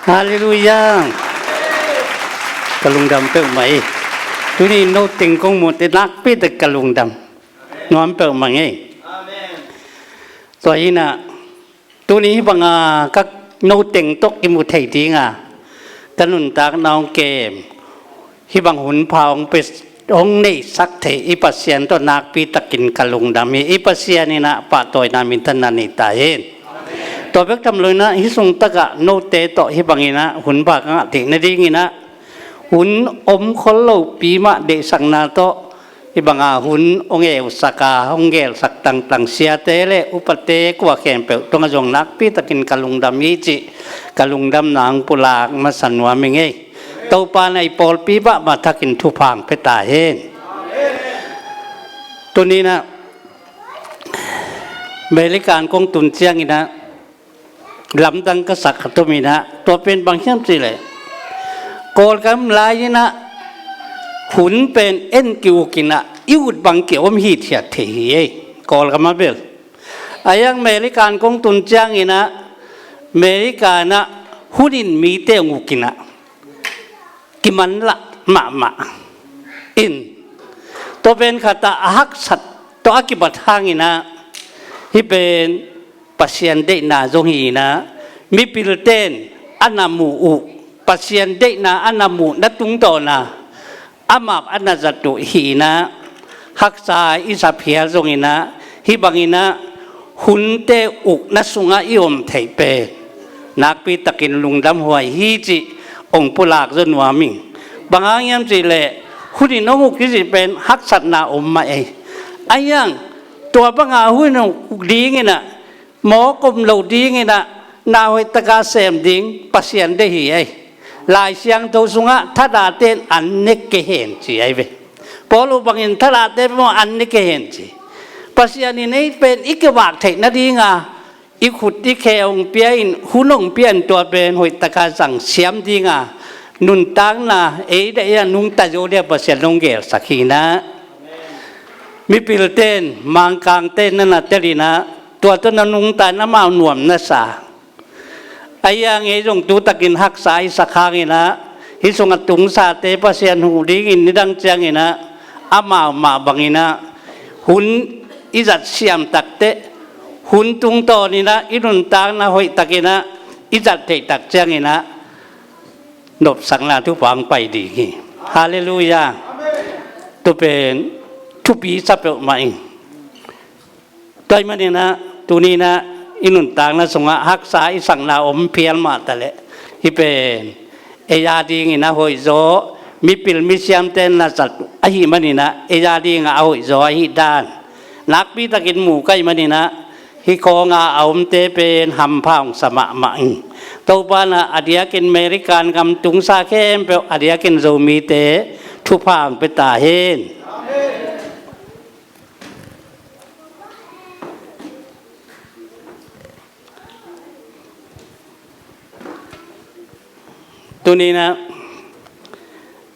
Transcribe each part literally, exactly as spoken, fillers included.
Halleluiah. Ka lungdam peuhmah ei. Tuni no teng kong muhte nakpi tak ka lungdam. Nuam peuhmah ngei. Tua hi-in ah tuni hih banga ka no teng tawh kimu thei dinga ka nuntakna hong kem, hih bang hun pha hong pe, hong neihsak thei i Pasian tawh nakpi takin ka lungdam hi. I Pasian in ah pahtawina minthanna nei ta hen. Tua bek tham lo-in ah hih sung takah note tawh hih bangin ah hun pha ka ngah theih nadingin ah hun om khol lopi mah deihsakna tawh hih banga hun hong eusak a, hong gelsak tangtang siate le upate kua khempeuh tungah zong nakpi takin ka lungdam hi cih ka lungdamna hong pulak masa nuam ing ei. Topa in ah i pawlpi mahmah thakin thupha hong pia ta hen. Tuni-in ah America-in kong tun ciangin ah lamdang ka sak khat om in ah, tua pen bang hiam cih leh Kawlgam lai-in ah hun pen en ki-uk in ah i ut bang ki-om hithiat thei hi ei. Kawlgam ah bel a hiang America-in kong tun ciangin ah America-in ah hun in mite hong uk in ah kimanlah mahmah in, tua pen khat ah a haksat tawh a kibat hangin ah hih pen Pasian deihna zong hi-in ah mipilten a na muh uh, Pasian deihna a na muhna tungtawna amah a na zat uh hi-in ah haksa i sa phial zongin ah hih bangin ah hunte ukna sungah i om theih pen nakpi takin lungdam huai hi cih hong pulak zaw nuam ing. Bang hang hiam cih leh hun in hong uk hi cih pen haksatna om mah ei. A hiang tua banga hun in hong uk dingin ah mawk om lo dingin ah na hoihtaka sem ding Pasian deih hi ei. Lai Siangtho sungah thadahte in an ne kei hen ci ei ve. Paul uh bangin thadahte maw an ne kei hen ci. Pasian in ei pen i kivak theih nadinga i khut i khe hong pia in, hun hong pia in, tua pen hoihtaka zang siam dinga nuntakna ei deih a nungta zo dia Pasian hong gelsak hi-in ah mipilten Mangkangte na na tel in ah tua tawh na nungta in amau nuam na sa. A hiang ei zong tu takin haksa i sak hangin ah hih sungah tungsate Pasian huh dingin nidang ciangin ah amau mah bangin ah hun i zat siam takteh hun tungtawnin ah i nuntakna hoihtakin ah i zat theih tak ciangin ah nopsakna thupha hong pai ding hi. Halleluiah. Tu pen thupi sa peuhmah ing. Tua ahih manin ah tuni-in ah i nuntakna sungah haksa i sakna om phial mah taleh hih pen ei a dingin a hoihzaw, mipil misiamte na zat ahih manin ah ei a dingah a hoihzaw ahih dan nakpi takin mu ka hih manin ah hih khawnga a omte pen hampha hong sa mahmah ing. Topa in ah a diakin American gam tungsa khempeuh a diakin Zomite thupha hong pia ta hen. Tuni-in ah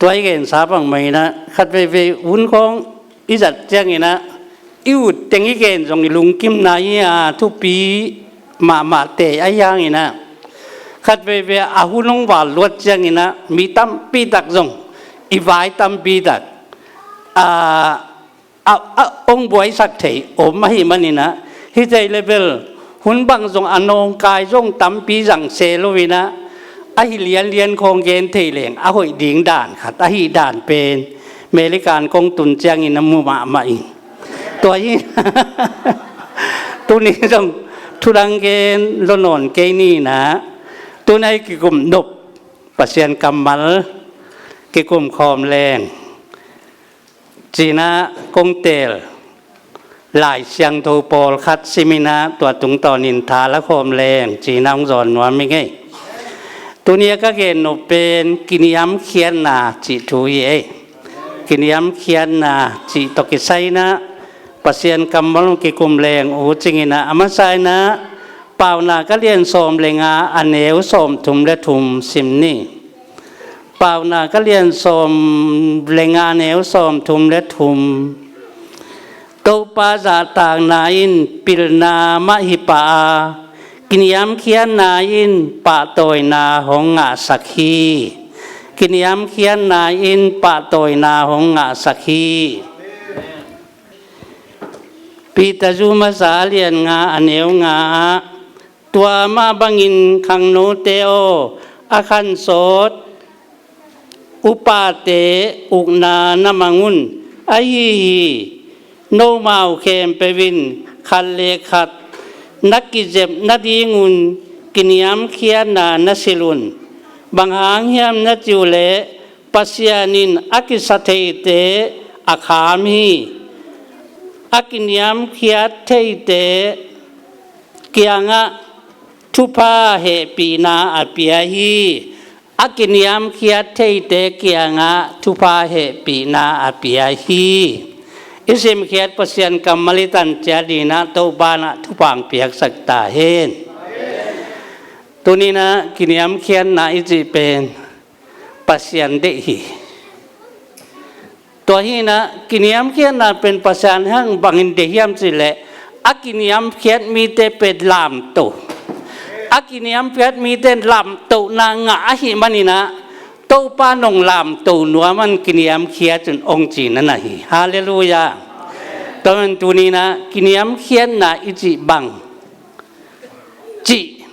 tua i gensa bangmah in ah khat veivei hun khawng i zat ciangin ah i ut teng i gen zong i lungkimna hi a, thupi mahmah tei ahih hangin ah khat veivei a hun hong val luat ciangin ah mi tampi tak zong i vai tampi tak a a, a hong buaisak thei om ahih manin ah hih thei le bel hun bang zong a nawngkai zong tampi zang se lo-in ah a hi lianlian khawng gen thei leng a hoih ding dan khat ahih dan pen American kong tun ciangin a mu mahmah ing. Tua hi tuni zong thu dang gen lo nawn kei ni-in ah tuni a i kikum nop Pasian kammal kikum khawm leng ci-in ah kong teel Lai Siangtho pawlkhat sim-in ah tua tungtawnin tha la khawm leng ci-in ah hong zawn nuam ing ei. Tuni a ka gen nop pen kiniamkhiatna cih thu hi ei. Kiniamkhiatna cih tawh kisai-in ah Pasian kammal hong kikum leng uh cingin ah a masa-in ah Paunak a lian sawm le nga a neu sawmthum le thum sim ni. Paunak a lian sawm le nga a neu sawmthum le thum. Topa zahtakna in pilna mah hi pah a, Kiniamkhiatna in pahtawina hong ngahsak hi. Kiniamkhiatna in pahtawina hong ngahsak hi. Peter zu masa a lian nga a neu nga ah, tua mah bangin khangnote aw, a khansawt upate ukna na mang un. Ahi hi, nomau khempeuh in khat le khat na kizep nadingun kiniamkhiatna na silh un. Bang hang hiam na cih uh leh Pasian in a kisa theite a kham hi. A kiniamkhiat theite kiangah thupha hehpihna a pia hi. A kiniamkhiat theite kiangah thupha hehpihna a pia hi. I simkhiat Pasian kammal i tan ciat dingin ah Topa in ah thupha hong piaksak ta hen. Tuni-in ah kiniamkhiatna i cih pen Pasian deih hi. Tua hi-in ah kiniamkhiatna pen Pasian hang bangin deih hiam cih leh, a kiniamkhiat mite pen lamto, a kiniamkhiat mite lamtohna ngah ahih manin ah Topa nong lamto nuam in kiniamkhiat un, hong cihna ahi hi. Halleluiah. Tua ahih manin tuni-in ah kiniamkhiatna i cih bang cih,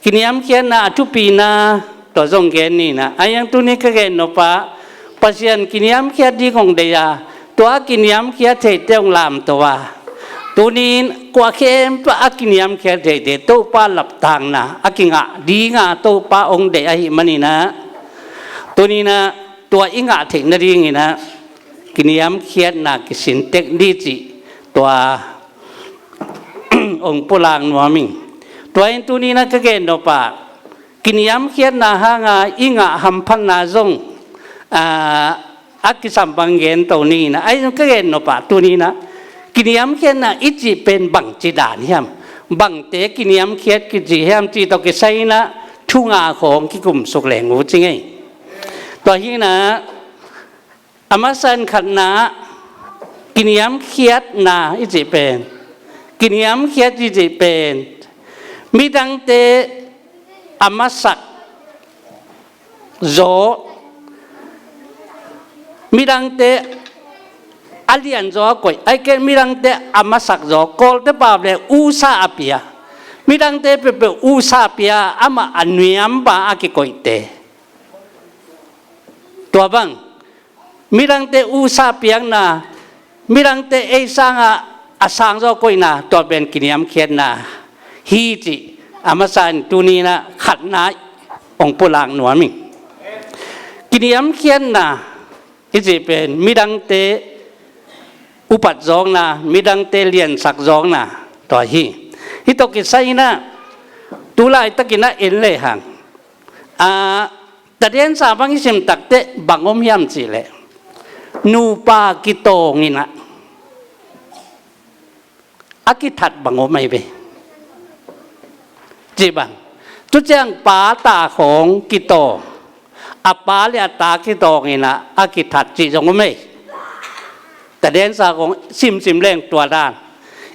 kiniamkhiatna a thupina, tua zong gen ni-in ah, a hiang tuni ka gen nop ah, Pasian kiniamkhiat ding hong deih a, tua kiniamkhiat theite hong lamto a, tuni-in kua khempeuh a kiniamkhiat theite Topa laptakna a kingah ding a Topa hong deih ahih manin ah, tuni-in ah tua i ngah theih nadingin ah kiniamkhiatna kisin tek ni cih tua hong pulak nuam ing. Tua in tuni-in ah ka gen nop ah, kiniamkhiatna hanga i ngah hamphatna zong, aa, a kisam bang gen to ni-in ah, a hiang ka gen nop ah tuni-in ah kiniamkhiatna i cih pen bangci dan hiam, bangte kiniamkhiat kici hiam cih tawh kisai-in ah thu nga khawng kikum suk leng uh ci ing ei. Tua hi-in ah, a masa in khatna, kiniamkhiatna i cih pen, kiniamkhiat i cih pen midangte a masak zaw, midangte a lianzaw a koih, ahih kei leh midangte a masak zaw, Kawlte pau leh usa a pia, midangte peuhpeuh usa a pia, amah a nuam bang a kikoihte. Tua bang midangte usa piakna, midangte ei sangah a sangzaw koihna, tua pen kiniamkhiatna hi cih a masa in tuni-in ah khatna hong pulak nuam ing. Kiniamkhiatna i cih pen midangte upat zawkna, midangte liansak zawkna, tua hi. Hih tawh kisai-in ah tu laitakin ah en lehang, aa, Tadensa bang i sim takteh bang om hiam cih leh, nupa kitawng in ah a kithat bang om ahi ve. Cih bang, tu ciang pa ta khawng kitawng, a pa le a ta kitawng in ah a kithat cih zong om ei. Tadensa khawng simsim leng tua dan,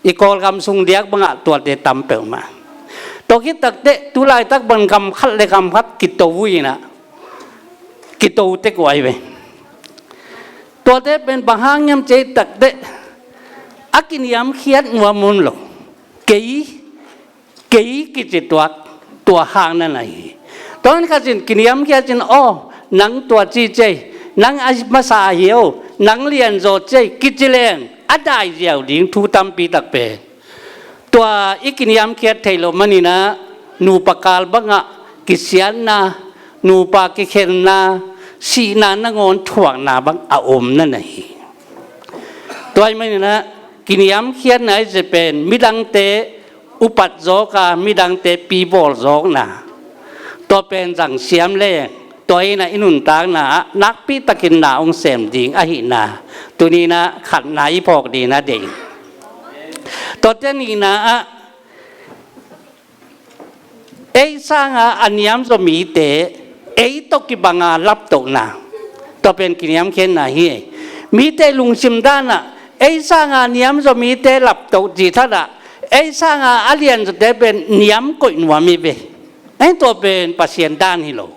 i Kawlgam sung diak bangah tuate tam peuhmah. Tua khit takteh tu laitak bang gam khat le gam khat kito uh in ah, kito tek uh ahi ve. Tuate pen bang hang hiam cih takteh, a kiniamkhiat nuam om lo. Kei, kei kici tuak, tua hang na na hi. Tua in khat in kiniamkhiat in, aw, nang tua ci ci ei, nang a masa ahi o, nang lianzaw ci ei kici leng a dai ziau ding thu tampi tak pen, tua i kiniamkhiat theih loh manin ah nupa kal bangah kisiatna, nupa kikhelna, sihna nangawn thuakna bang a om na na hi. Tua ahih manin ah kiniamkhiatna i cih pen midangte upat zawk a, midangte pibawl zawkna, tua pen zangsiam leng tua in ah i nuntakna ah nakpi takin na hong sem ding ahihna, tuni-in ah khatna i phawk dingin ah deih ing. Tuate nihna ah, ei sanga a niamzaw mite ei tawh kibanga laptohna, tua pen kiniamkhiatna hi ei. Mite lungsim danah ei sanga niamzaw mite laptoh cih thadah, Ei sanga a lianzawte pen niam koih nuam hi ve. Ei tua pen Pasian dan hi lo.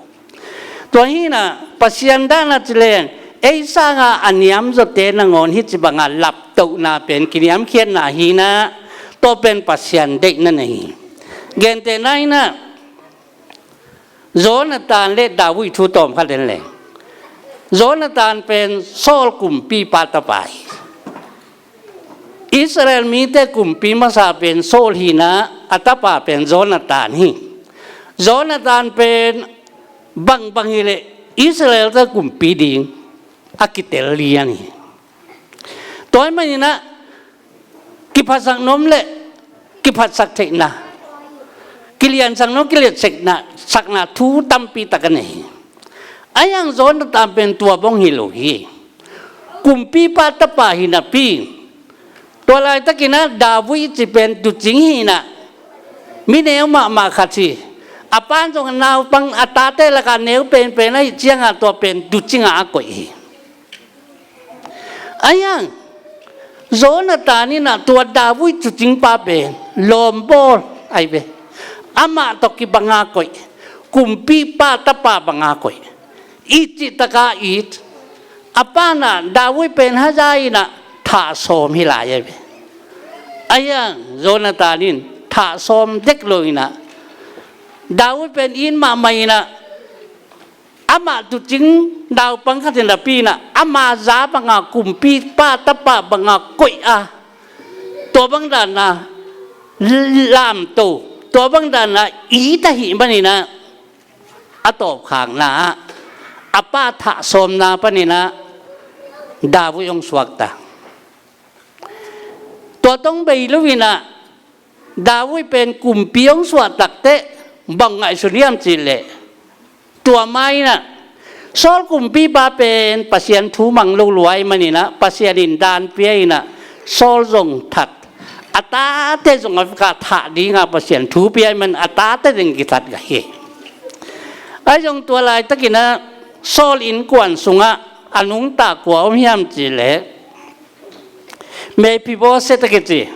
Tua hinah Pasian dan a ci leng ei sanga a niamzawte nangawn hih ci banga laptohna pen kiniamkhiatna hinah tua pen Pasian deihna na hi. Gentehna hinah Jonathan le David thu tawm khat en leng. Jonathan pen Saul kumpipa tapa hi. Israel mite kumpi masa pen Saul hinah a tapa pen Jonathan hi. Jonathan pen bangbang hileh Israel te kumpi ding a kitel lian hi. Tua ahih maninah kiphatsak nuam le kiphatsak theihna, kiliansak nuam kiliansak theihna, sakna thu tampi tak a nei hi. Ahi hang Jonathan pen tua bang hi lo hi. Kumpipa tapa hi napi tua laitakinah David ci pen tucing hinah mi neu mahmah khat hi. A pan zong a naupang a tate lakah neu penpen ahih cianga tua pen tucinga a koih hi. Ahi hang Jonathan inah tua David tucingpa pen lawmbawl ahi ve. Amah tawh kibanga koih, kumpipa tapa banga koih, it cihtaka it. A panah David pen haza inah thah sawm hi lai ahi ve. Ahi hang Jonathan in thah sawm dek lo inah David pen it mahmah inah amah tucing naupang khat hi napi inah ama za banga kumpipa tapa banga koih a, tua bang dana lamto, tua bang dana it ahih maninah a tawpkhakna ah a pa thah sawmna paninah David hong suakta. Tua tong bei lo inah David pen kumpi hong suah takteh bang ngaihsun hiam cihleh tua ma inah Saul kumpipa pen Pasian thu mang lo lua ahih maninah Pasian in dan pia inah Saul zong that, a tate zong a vekah thah dinga Pasian thu pia ahih manin a tate ding kithat gah hi. Ahi zong tua laitakinah Saul innkuan sungah a nungta kua om hiam cihleh Mephiboset a kici,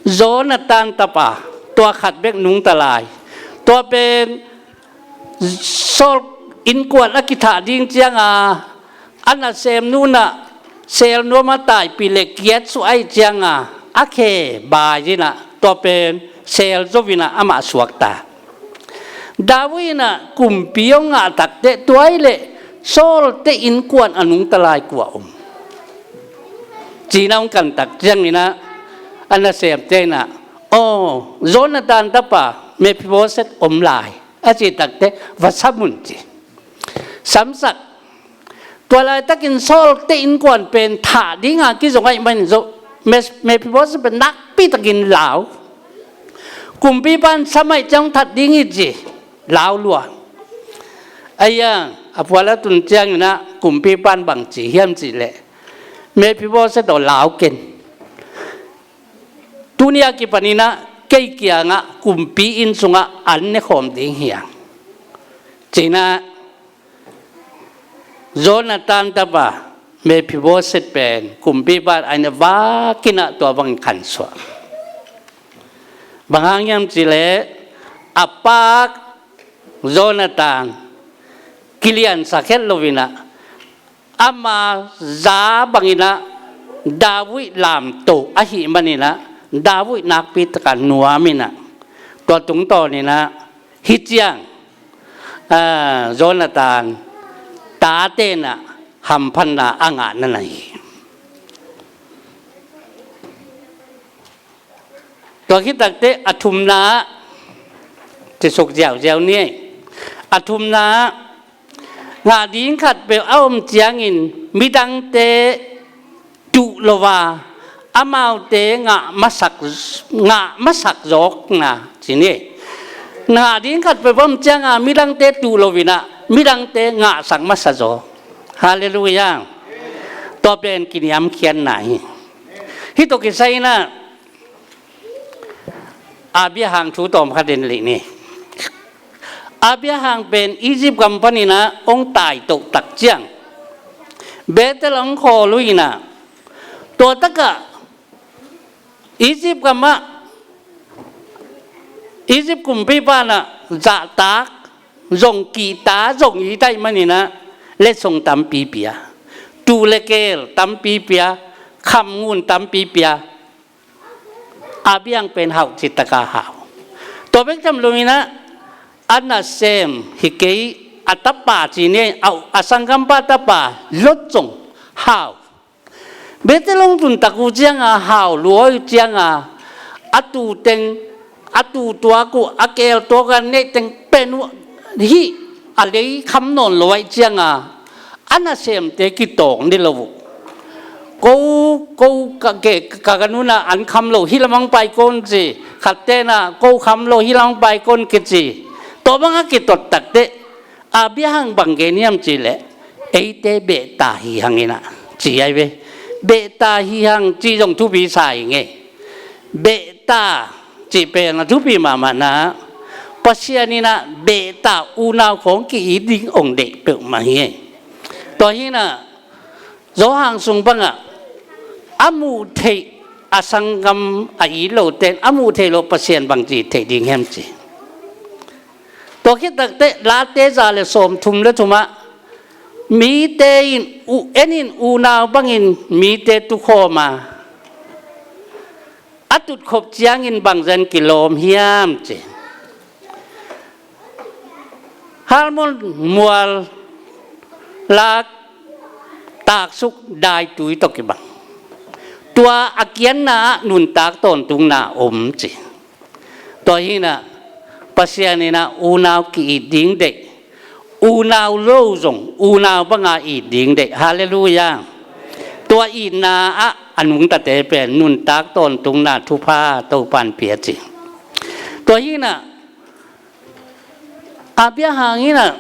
Jonathan tapa, tua khat bek nungta lai. Tua pen Saul innkuan a kithah ding cianga a nasemnu inah sel nuam a taipih le kiat suah ahih cianga a khe bai inah tua pen sel zo inah amah suakta. David inah kumpi hong ngah takteh tua hileh Saul te innkuan a nungta lai kua om? Ci-in a hong kan tak cianginah a nasemte inah, aw, Jonathan tapa Mephiboset om lai, a cih takteh va sam un ci. Samsak. Tua laitakin Saul te innkuan pen thah dinga kizong ahih manin Zo-, Mes-, Mephiboset pen nakpitakin lau. Kumpipa in sam ahih ciang hong that ding hi ci, lau lua. Ahi hang a pual a tun cianginah kumpipa in bang ci hiam cihleh, Mephiboset aw, lau ken. Tuni a kipaninah kei kiangah kumpi inn sungah an nekhawm ding hi hang, ci-inah Jonathan tapa Mephiboset pen kumpipa in a vakinah tua bangin khansuah. Bang hang hiam cihleh a pa Jonathan kiliansak het loinah ama za banginah David lamto ahih maninah David nakpi takah nuaminah tua tungtawninah hih ciang, ah, Jonathan tate inah hamphatna a ngahna na hi. Tua khit takteh a thumna ah cisuk ziauziau ni. A thumna ah ngah ding khat peuh a om ciangin midangte tuh lo a, amaute ngah masak, ngah masak zawkna ci ni. Ngah ding khat peuh a om cianga midangte tuh loinah midangte ngahsak masa zaw. Halleluiah. Tua pen kiniamkhiatna hi. Hih tawh kisai inah Abraham thu tawm khat en leh ni. Abraham pen Egypt gam paninah hong taitoh tak ciang Bethel hong khawl uh inah tua takah Egypt gamah Egypt kumpipa in ah zahtak, zong kihta, zong it ahih manin ah letsong tampi pia, tuu le keel tampi pia, khamngun tampi pia. Abraham pen hauh citaka hau. Tua bek tham loin ah a nasem hi kei, a tapa ci ni, a, a sanggampa tapa Lot zong hau. Bethel hong tun tak uh cianga hau lua uh cianga, a tuu teng, a tuu tuak uh, a keel tuak uh, a neih teng pen uh hih a lei kham nawn lo ahih cianga a nasemte kitawng dih lo uh. Ko, ko ka, ke, ka, ka nuna an kham lo, hih lamang pai kon ci. Khatte na ko kham lo, hih lamang pai kon kici. Tua banga kitot takteh Abraham bang gen hiam cihleh, eite behta hi hang inah ci ai ve. Behta hi hang ci zong thupi sa hi ngei. Behta cih pen a thupi mahmahna, Pasian inah behta unau khawng ki-it ding ong deih peuhmah hi. Tua hinah Johan sung bangah a muh theih a sanggam a it lote in a muh theih loh Pasian bangci theih ding hiam ci. Tua khit takteh Late za le sawmthum le thumah mite in u-, en in unau bangin mite tukhawm a, a tutkhop ciangin bangzah in kilawm hiam ci. Hermon mual lak taksuk daitui tawh kibang. Tua a kianna ah nuntak tawntungna om ci. Tua hinah Pasian inah unau ki-it ding deih, unau lo zong unau banga it ding deih. Halleluiah. Tua itna ah a nungtate pen nuntak tawntungna thupha Topan pia ci. Tua hinah Abraham inah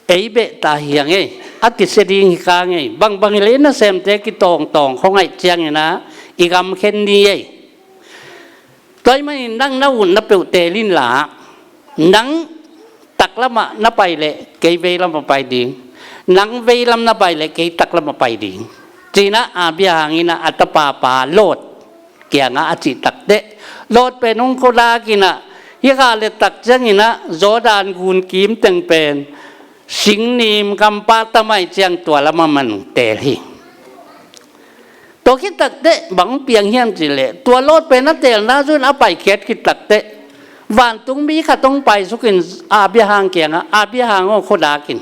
ei behta hi hang ei, a kisia ding hi kang ei, bangbang hileh i nasemte kitawngtawng khong ahih cianginah i gam khen ni ei. Tua ahih manin nang na utna peuh teel inla, nang taklamah na pai leh kei veilamah pai ding, nang veilam na pai leh kei taklamah pai ding, ci-inah Abraham inah a tapapa Lot kiangah a cih takteh, Lot pen hong khuadak inah hih kha le tak cianginah Jordan gun kim teng pen singnim kampah tam ahih ciang tua lamah man teel hi. Tua khit takteh bang piang hiam cihleh, tua Lot pen a teelna zui-in a paikhiat khit takteh vantungmi khat hong paisukin Abraham kiangah, Abraham aw, khuadak in.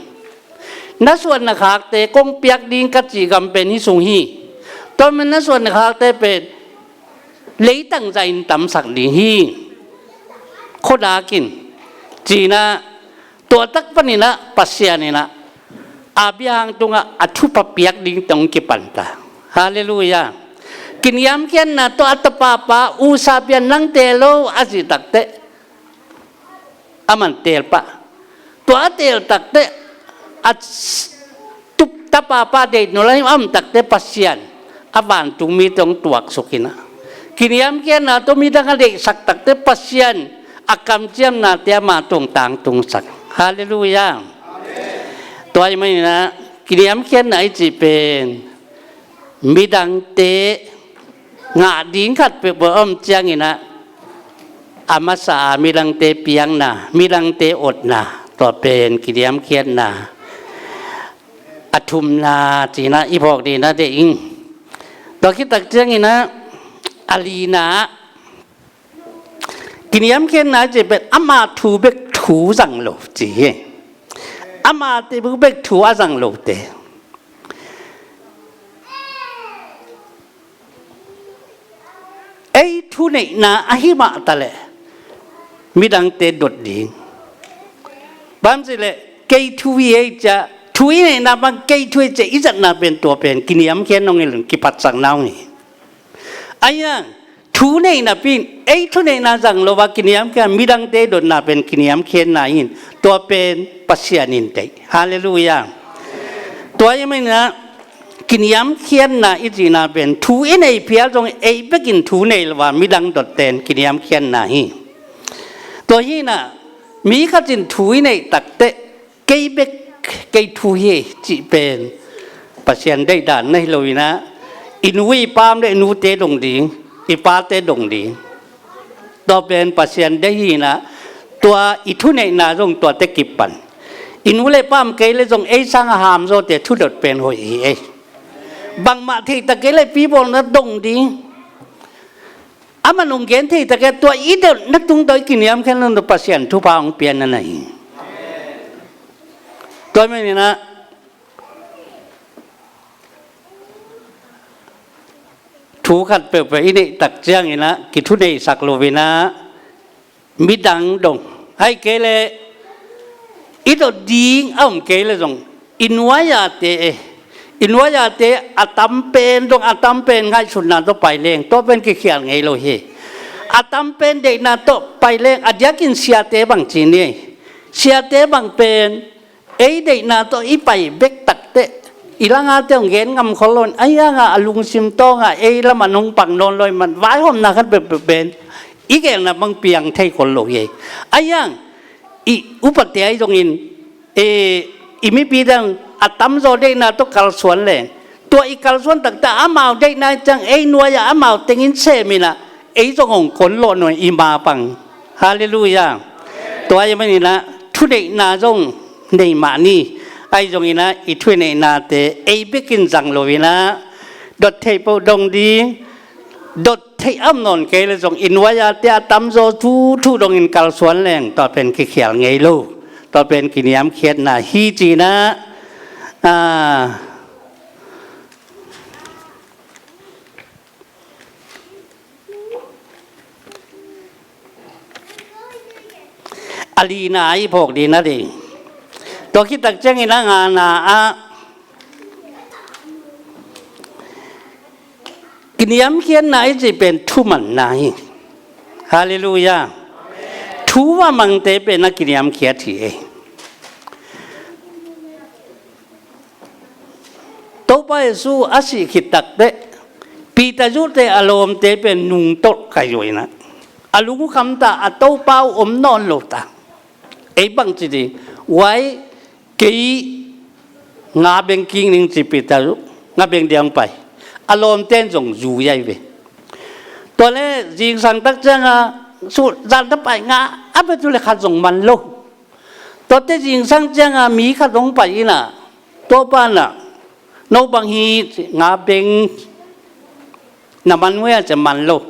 Na suan na khakte kong piak ding ka cih gam pen hih sung hi. Tua man na suan na khakte pen leitang zah in tamsak ding hi. Khuadak in, ci-inah tua tak paninah Pasian inah Abraham tungah a thupha piak ding tawh hong kipanta. Halleluiah. Kiniamkhiatna tawh a tapapa usa pian nang teel lo a cih takteh a man teel pah. Tua a teel takteh a tup tapapa deih nolai a om takteh Pasian a vantungmite hong tuaksuk inah, kiniamkhiatna tawh midang a deihsak takteh Pasian a kamciamnate ama tungah tangtungsak. Halleluiah. Tua ahih maninah kiniamkhiatna i cih pen midangte ngah ding khat peuhpeuh a om cianginah a masa a midangte piakna, midangte otna, tua pen kiniamkhiatna a thumna ci-inah i phawk ding a deih ing. Tua khit tak cianginah a lina ah kiniamkhiatna i cih pen ama thu bek thu zang lo ci hi. Amate bek thu a zang lote. Ei thuneihna ahi mah taleh midangte dot ding. Bang hang hiam cihleh kei thu hi ei ci-a, thu i neihna bang kei thu hi ci-a i zatna pen tua pen kiniamkhiatna hong hi lo-in kiphatsakna hong hi. Ahi hang thuneihna pen ei thuneihna zang lo-a kiniamkhiat, midangte dotna pen kiniamkhiatna hi-in tua pen Pasian in deih. Halleluiah. Tua ahih maninah kiniamkhiatna i cihna pen thu i neih phial zong ei bekin thu nei lo-a midang dotte in kiniamkhiatna hi. Tua hinah mi khat in thu i neih takteh kei bek kei thu hi cih pen Pasian deihdan na hi lo-inah i nu i pa om leh i nute dong ding, i pate dong ding. Tua pen Pasian deih hi-in ah, tua i thuneihna zong tuate kip pan. I nu le pa om kei le zong ei sangah hamzawte thudot pen hoih hi ei. Bangmah theihtak kei le pi bawlna dong ding. Amah nong gen theihtak kei, tua i dotna tung tawh i kiniamkhiatna tung tawh Pasian thupha hong pianna na hi. Tua manin ah thu khat peuhpeuh i neih tak ciangin ah kithuneisak loin ah midang dong, ahih kei leh i dot ding a om kei le zong i nuai-ate, i nuai-ate a tam pen dong, a tam pen ngaihsutna tawh pai leng, tua pen kikhial ngei lo hi. A tam pen deihna tawh pai leng, a diakin siate bang ci ni, siate bang pen ei deihna tawh i pai bek takteh i langate hong gen ngam khol lo in, ahi hangah a lungsim tawngah ei lamah nong pang nawn lo ahih man vaihawmna khat peuhpeuh pen i gelna bang piang thei khol lo hi. Ahi hang i upate ahi zongin, e, i mipite a tamzaw deihna tawh kalsuan leng, tua i kalsuan takteh amau deihna ciang ei nuai-ah amau tengin semin ah ei zong hong kon lawh nawn i ma pang. Halleluiah. Tua ahih manin ah thuneihna zong nei mah ni. Ahi zongin ah i thuneihnate ei bekin zang loin ah dot theih peuh dong ding, dot theih a om nawn kei le zong i nuai-ate a tamzaw thuthu dongin kalsuan leng, tua pen kikhial ngei lo, tua pen kiniamkhiatna hi ci-in ah, a, a lina i phawk ding na ding. Tua khit tak ciangin a ngana ah kiniamkhiatna i cih pen thumanna hi. Halleluiah. Thu a mangte pen a kiniamkhiat hi ei. Topa Jesu a sih khit takteh Peter zute a lawmte pen nungtolh kai uh in ah, a lungkham ta, a Topa uh om nawn lo ta. Ei bang ci ding, wai, kei nga beng kik ning ci Peter, nga beng ding hong pai. A lawmte in zong zui ahi ve. Tua leh zingsang tak ciangah, su zan ta pai nga a pia tu le khat zong man lo. Tuate zingsang ciangah mi khat hong pai in ah, Topa in ah, no bang hi, nga beng na man uh hia ci, man lo.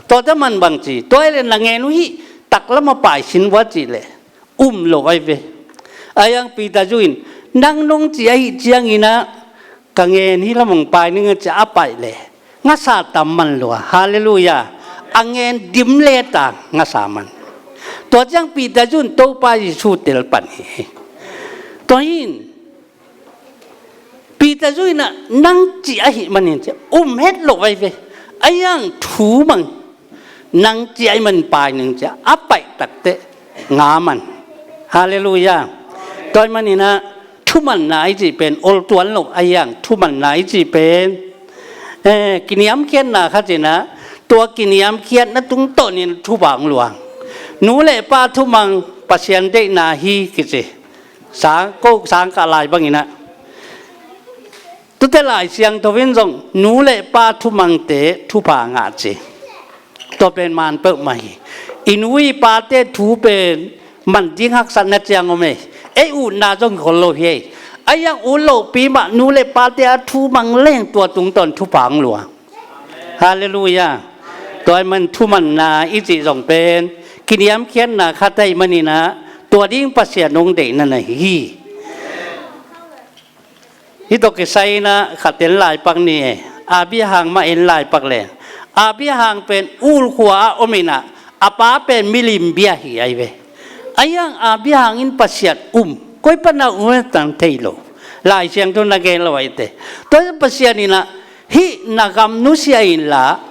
Tuate man bang ci, tua hi leh na ngen uh hih taklam a pai sin vua cih leh um lo ahi ve. Ahi hang Peter zu in, nang nong ci ahih ciangin ah ka ngen hih lam hong pai ning a ci a pai leh ngasa tam man lua. Halleluiah. A ngen dim le ta ngasa man. Tua ciang Peter zu in Topa Jesu tel pan hi. Tua hi in Peter zu in ah nang ci ahih manin ci um het lo ahi ve. Ahi hang thu mang, nang ci ahih manin pai ning ci a pai takteh nga man. Halleluiah. Tua ahih manin ah thumanna i cih pen oltuan lo, ahi hang thumanna i cih pen, eh, kiniamkhiatna khat in ah, tua kiniamkhiatna tungtawnin thupha hong luang. Nu le pa thumang Pasian deihna hi kici. Sang, ko sang kah lai bangin ah, tuate Lai Siangtho in zong nu le pa thumangte thupha ngah ci. Tua pen man peuhmah hi. I nu i pate thu pen man ding haksatna ciang om ei. Ei utna zong khol lo hi ei. Ahi hang ut lopi mah nu le pate a thu mang leng tua tungtawn thupha hong luang. Halleluiah. Tua ahih man thumanna i cih zong pen kiniamkhiatna khat ahih manin ah, tua ding Pasian hong deihna na hi. Hih tawh kisai in ah khat en lai pak ni e. Abraham mah en lai pak leng, Abraham pen Ur khua ah om in ah, a pa pen milim bia hi ahi ve. Ahi hang Abraham in Pasian um, koi pan na um hiam thei lo. Lai Siangtho na gen lo ahi te. Tua Pasian in ah, hih na gam nusia inla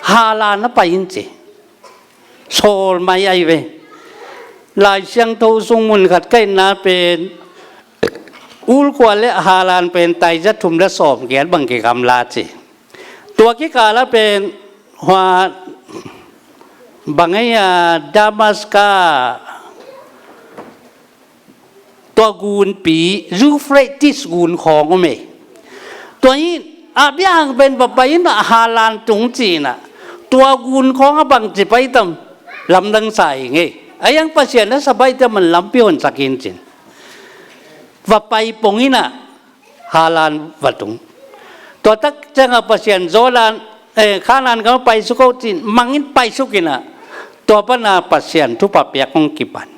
Haran ah pai in ci. Sawl mai ahi ve. Lai Siangtho sung mun khat ka etna pen, Ur khua le Haran pen taizat thum le sawmgiat bang kigamla ci. Tua kikal ah pen hua bang ahi a, Damascus, tua gunpi Euphrates gun khawng om e. Tua hi in Abraham pen va pai in ah Haran tung ci in ah, Tua gun khawng a bangci pai tam, lamdang sa hi ngei. A hiang Pasian a sa pai tam, man lampi honsak in cin, va pai pong in ah, Haran va tung. Tua tak ciangah Pasian Jordan, eh, Kanaan gam paisuk o cin, mangin paisuk in ah, tua pana Pasian thupha piak hong kipan.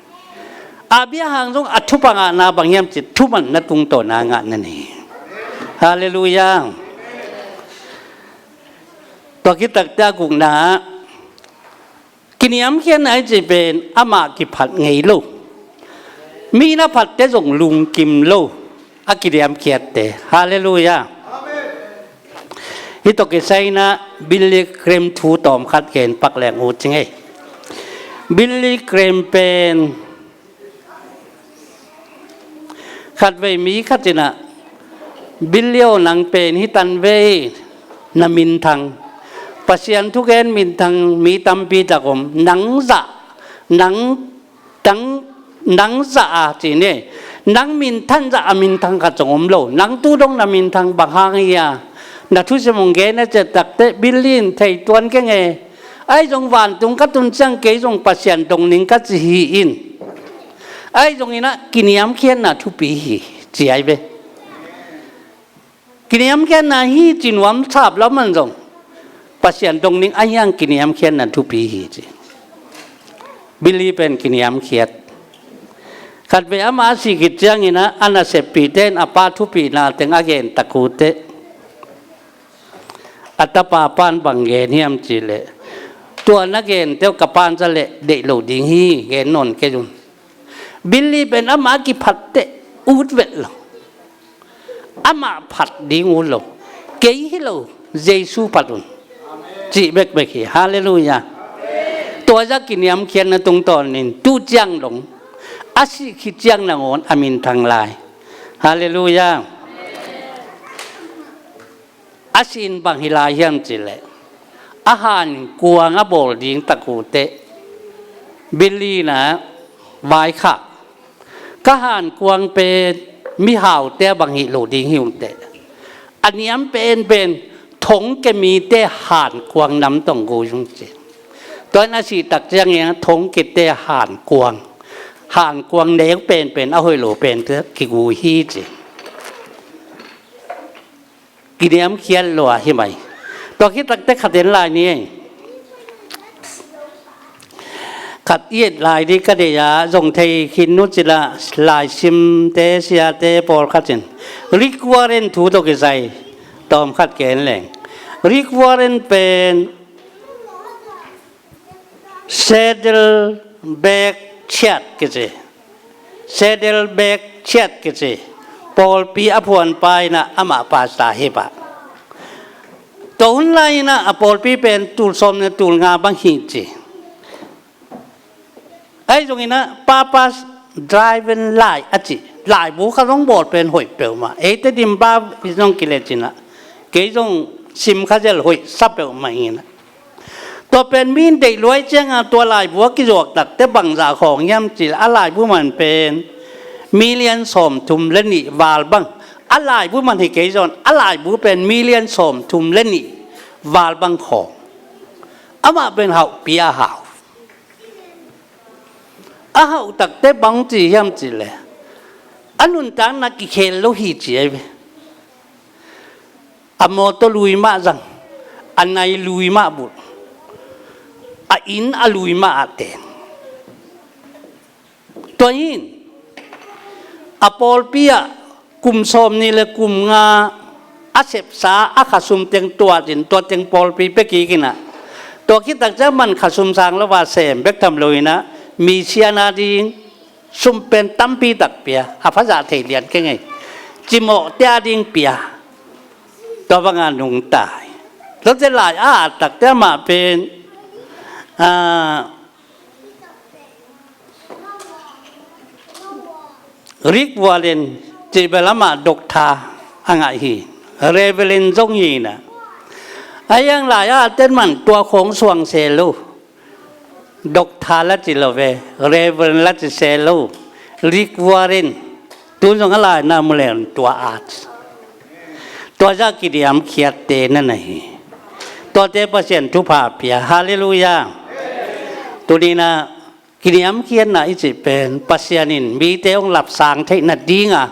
Abraham zong a thupha ngahna bang hiam cih, thumanna tungtawna ngahna hi. Halleluiah. Tua khit takte a gukna, kiniamkhiatna i cih pen amah kiphat ngei lo, mi na phatte zong lungkim lo, a kiniamkhiatte. Halleluiah. Hih tawh kisai in ah Billy Graham thu tawm khat gen pak leng ut ci ngei. Billy Graham pen khatvei mi khat in ah, Billy aw, nang pen hih tan vei na minthang, Pasian thugen minthang mi tampi tak om, nang zah, nang, nang, nang zah a ci ni, nang minthan zah a minthang khat zong om lo, nang tu dong na minthang, bang hang hia? Na thusim hong gen a, ci takte Billy in, thei tuan keng e, ahi zong vantung ka tun ciang kei zong Pasian dong ning ka ci hi in. Ahi zongin ah kiniamkhiatna thupi hi, ci ahi ve. Kiniamkhiatna hi ci nuam sap lo, aman zong Pasian dong ning a hiang kiniamkhiatna thupi hi ci. Billy pen kiniamkhiat. Khatvei amah a sih khit ciangin ah, a naseppihte in a pa thupina teng a gen tak uh teh, a tapa pan bang gen hiam cih leh, tua na gente uh ka pan za leh deih lo ding hi, gen nawn kei un. Billy pen amah a kiphat teh ut vet lo. Amah phat ding ut lo. Kei hi lo, Jesu phat un, cih bekbek hi. Halleluiah. Tua zah kiniamkhiatna tungtawnin tu ciang dong, a sih khit ciang nangawn a minthang lai. Halleluiah. A sin bang hi lai hiam cih leh, a hankuang a bawl ding tak uh teh, Billy in ah vaikhak, ka hankuang pen mihaute a bang hih lo ding hi ung teh, a niam penpen thongke mite hankuang nam tawh gui ung ci. Tua in a sih tak ciangin ah thongkete hankuang, hankuang neu penpen a hoih lo pen tawh kigui hi ci. Kiniamkhiat lua hi mai. Tua khit takte khat en lai ni ei. Khat i et lai ding ka deih a, zong thei khin nu cih lah, laisimte, siate pawlkhat in Rick Warren thu tawh kisai tawm khat gen leng. Rick Warren pen Saddleback Church kici, Saddleback Church kici pawlpi a phuanpa in ah, amah pastor hi pah. Tua hun lai in ah a pawlpi pen tul sawm le tul nga bang hi ci. Ahi zongin ah Papa's Driving Light a ci laibu khat zong bawl pen hoih peuhmah. Eite dim pa i zong kilecin ah, kei zong sim kha zel, hoih sa peuhmah in ah. Tua pen mi in deih luai ciangin tua laibu a kizuak takte bangzah khawng hiam cih leh, a laibu man pen million sawmthum le nih val bang. A laibu man hi kei zaw in, a laibu pen million sawmthum le nih val bang khawng. Amah pen hauhpi a hau. A hauh takte bang ci hiam cih leh, a nuntakna kikhel lo hi ci ahi ve. A mawtaw lui mah zang, a nai lui mah bulh, a inn a lui mah ah teng. Tua hi in, a pawlpi ah kum sawmnih le kum nga a sepsa a khasum teng tuat in, tua teng pawlpi pia kik in ah, tua khit tak ciang man khasum sang lo a sem bek tham lo in ah, mission a ding sum pen tampi tak pia, a phazah thei lian kei ngei. Cimawhte a ding pia. Tua banga nungta hi. Lote lai a at takte amah pen, ah, Rick Warren cih bel amah doctor a ngah hi. Reverend zong hi in ah. A hiang lai a at ten man tua khawng suang se lo. Doctor la ci lo ve, Reverend la ci se lo. Rick Warren, tu zong a laina mu leng tua at. Tua zah kiniamkhiatte na na hi. Tuate Pasian thupha pia. Halleluiah. Tuni-in ah kiniamkhiatna i cih pen Pasian in mite hong lapsang theih nadinga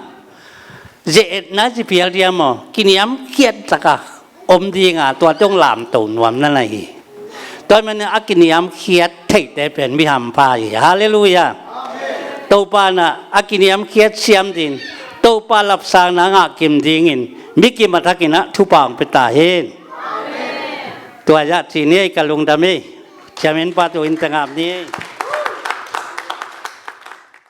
ze-etna i cih phial diam aw, kiniamkhiat taka om dinga tuate hong lamto nuamna na hi. Tua ahih manin a kiniamkhiat theihte pen mi hampha hi. Halleluiah. Topa in ah a kiniamkhiat siam ding, Topa lapsangna a ngah kim dingin mi kim a thakin ah thupha hong pia ta hen. Tua zah ci ni ei, ka lungdam ei. Chairman pa, tu-in tangap ni ei.